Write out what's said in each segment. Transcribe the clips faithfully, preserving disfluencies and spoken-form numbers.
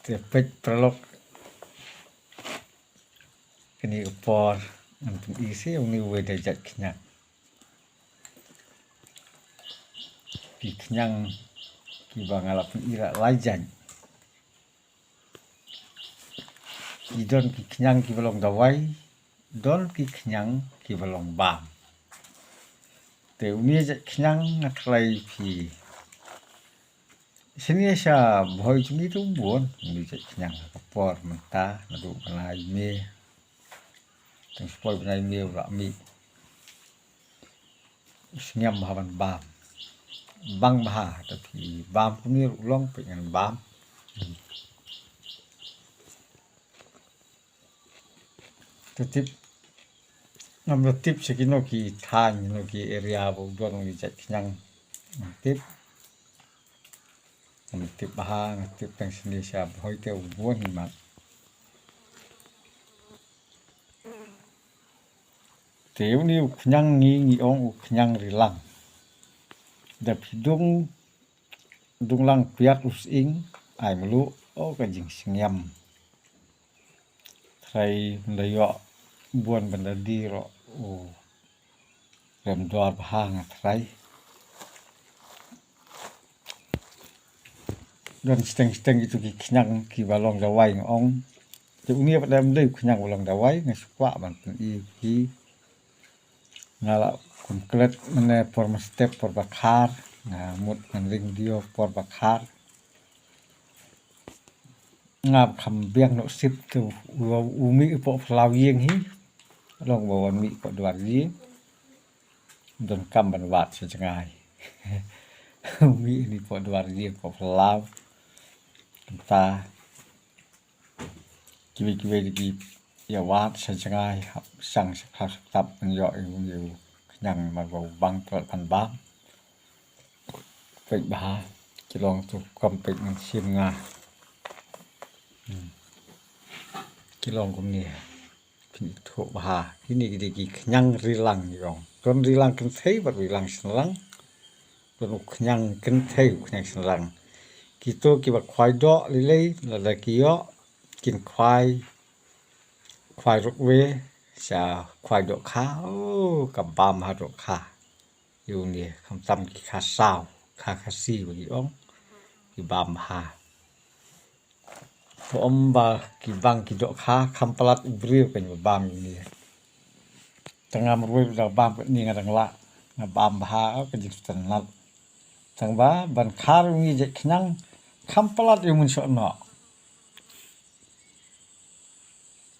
Te peit paralok, kane ka por ngan pyni sha uni uwei da jait khñiang. Ki khñiang kiba nga la pyni la lai jait. Ki don ki khñiang kiba long dawai, don ki khñiang kiba long bam. Te uni jait khñiang nga khlei phi. Sini sha bhoi jong ngi tu bun, uni jait khñiang ka por mynta, naduh bnai May. Tang spoi bnai May u la mih. Sngem bha ban bam. Bang bha, te phi bam kumne ruh long, phi ngan bam. Te tip, ngam da tip sha kino ki thaiñ, kino ki area ba u don uni jait khñiang. Ngam tip. Ngam tip bha, ngam tip tang sini sha bhoi te u bun hi mat. Te uni u khñiang ngi ngi ong u khñiang rilang. Da phi dung, dung lang piat u sying, ai mluh, o ka jingsngem. Trai ynda ïoh bun ban da die ruh u rem dor bha nga trai. Don shiteng shiteng kitu ki khñiang kiba long dawai nga ong. Te uni pat da ym dei u khñiang ba long dawai nga shu kwah ban pyni ki. Nga la kum klet mane por mynstep por ba khar, nga mut ngan ring video por ba khar. Nga kham biang noh sip te u, u mih poh phyllaw ïing hi. Long ba wan mih poh dwar ïing. Donkam ban wad sha jngai. U mih ni poh dwar ïing poh phyllaw. Kumta kiwei kiwei de ki ïa wad sha jngai, hap shang sha khlaw sha ktap ban ïoh ïa u khñiang namar ba u bang tyrot ban bam. Peit bha, ki long tu kam peit ngan shim nga. Hmm. Ki long kumne. Phin ithuh bha. Kine ki dei ki khñiang rilang ki ong. Don rilang kynthei bad rilang shynrang. Don u khñiang kynthei u khñiang shynrang. Kito kiba khwai doh lei lei lada ki ïoh kin khwai, khwai rukwe sha khwai dohkha. Oh, ka bam ha dohkha. Ïa une khamtam ki kha saw, kha Khasi ba ki ong, ki bam bha. To ym ba ki bang ki dohkha, kham palat u briew kein ba bam ïa une. Tang nga marwei ba dang bam kein nga dang lah, nga bam bha ka jingsngewtynnat. Tang ba ban khar ïa une jait khñiang, kham palat ïa u mynshoh noh.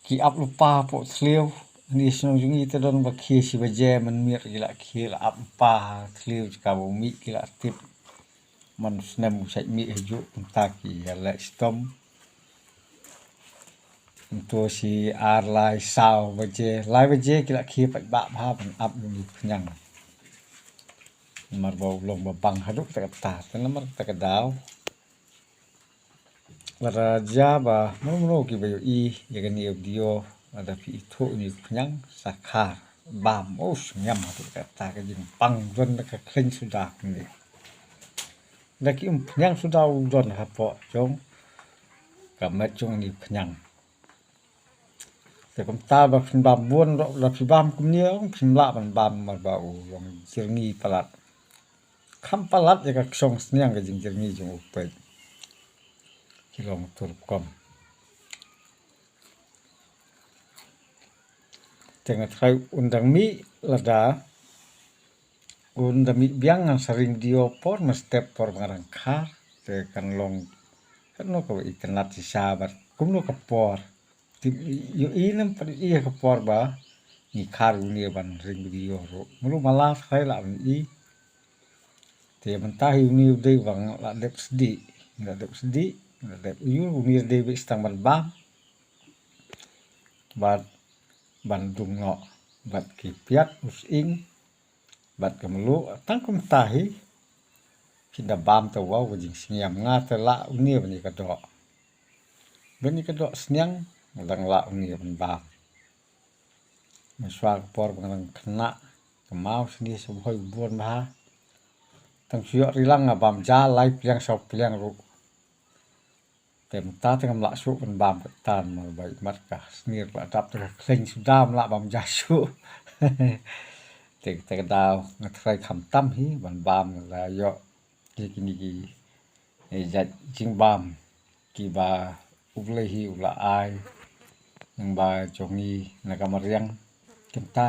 Ki ap lypa poh thliew. Ni shnong jong ngi te don ba khie shi baje mynmiet ki la khie la ap lypa ha thliew jaka ba u mih ki la tip. Man u snem u shait mih ha juh kumta ki ïa leh shitom. Kumto shi ar lai saw baje, lai baje ki la khie paidbah bha ban ap ïa une u khñiang. Namar ba u long ba bang haduh katta katta, te namar kata ka daw. Lada jia ba mano mano kiba ïohi ïa kane ka video, lada phi ithuh ïa une u khñiang sa khar bam, oh, sngem haduh katta ka jingbang, don da ka khleiñ suda kumne. Da ki umphniang suda u don hapoh jong ka met jong une u khñiang. Te kumta ba phin bam bun ruh, lada phi bam kumne ong phim lah ban bam namar ba u long jyrngi palat. Kham palat ïa ka ksong sniang ka jingjyrngi jong u peit. Ki long tur kum. Te nga tharai un dang mih lada un da mih biang ngan sa ring video por mynstep por ba nga dang khar. Te kan long kano kaba itynnat shisha bad kumno ka por. Te ïohi ne em pat ïohi ïa ka por ba ngi khar ïa une ban ring video ruh. Mano mala tharai lah ban ïohi. Te mynta hi une u dei ba nga la dep sdieh, nga la dep sdieh, nga la dep ïoh une u dei beit tang ban bam. Bad ban dung noh bad ki piat u sying bad ka mluh tang kumta hi. Phin da bam ta wow ka jingsngiam, nga te lah une ban ïa ka doh. Ban ïa ka doh sniang nga dang lah une ban bam. Mynshuwa ka por ba nga dang khynnah ka maw snieh sa bhoi bun bha. Tang shu ïoh ri lang nga bam ja lai pliang saw pliang ruh. Te mynta te ngam lah shuh ban bam kata namar ba i mat ka snier la dap te ka khleiñ suda, ym lah bam ja shuh. Te kata ka daw nga tharai khamtam hi ban bam, nga la ïoh ïa kine ki, eh, jait jingbam kiba U Blei hi u la ai, nangba jong ngi na ka mariang. Kumta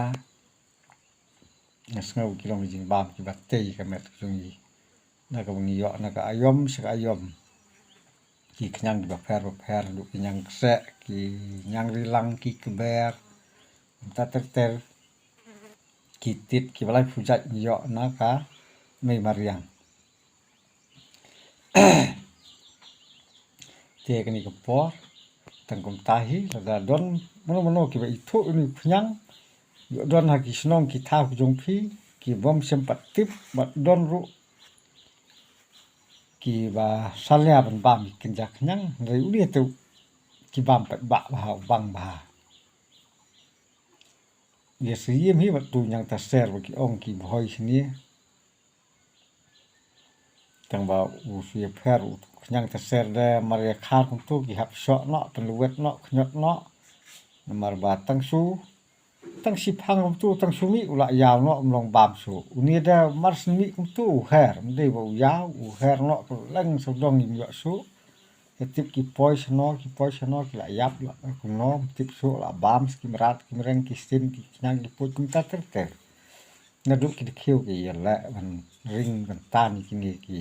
nga sngew ki long ki jingbam kiba tei ka met jong ngi, na kaba ngi ïoh na ka aïom sha ka aïom ki khñiang kiba pher ba pher, haduh ki ñiang kseh, ki ñiang rilang, ki kber, kumta ter ter, ki tit kiba laiphew jait ngi ïoh na ka mei mariang. Te kane ka por, tang kumta hi, lada don mano mano kiba ithuh ïa une u khñiang, ïoh don ha ki shnong ki thaw ki jong phi, ki bym shym pat tip, bad don ruh kiba salia ban bam ïa kane ka khñiang, hynrei une te ki bam pat bha bha, u bang bha. Ïa siem hi bad utu u khñiang taser ba ki ong ki Bhoi shane. Tang ba u shu ïapher u khñiang taser de mar ïa khar kumtu ki hap shoh noh, pynlwet noh, khñiot noh. Namar ba tang shu, tang shiphang kumtu, tang shu mih u la ïaw noh, ym long bam shuh. Une de mar shu mih kumtu u her, ym dei ba u ïaw, u her noh, kylleng sawdong ngim ïoh shuh. Te tip ki poi shano, ki poi shano, ki la ïap la kumno, ym tip shuh, la bam ki mrad, ki mreng, ki stin, ki khñiang, ki puit, kumta ter ter. Naduh ki dkhiew ki ïaleh ban ring ban tan ïa kine ki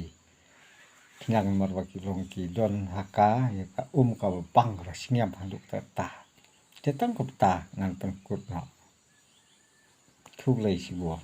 khñiang namar ba ki long ki don ha ka, ïa ka um kaba bang kaba sngem haduh katta. Te tang kumta ngan pynkut noh. Khublei shibun.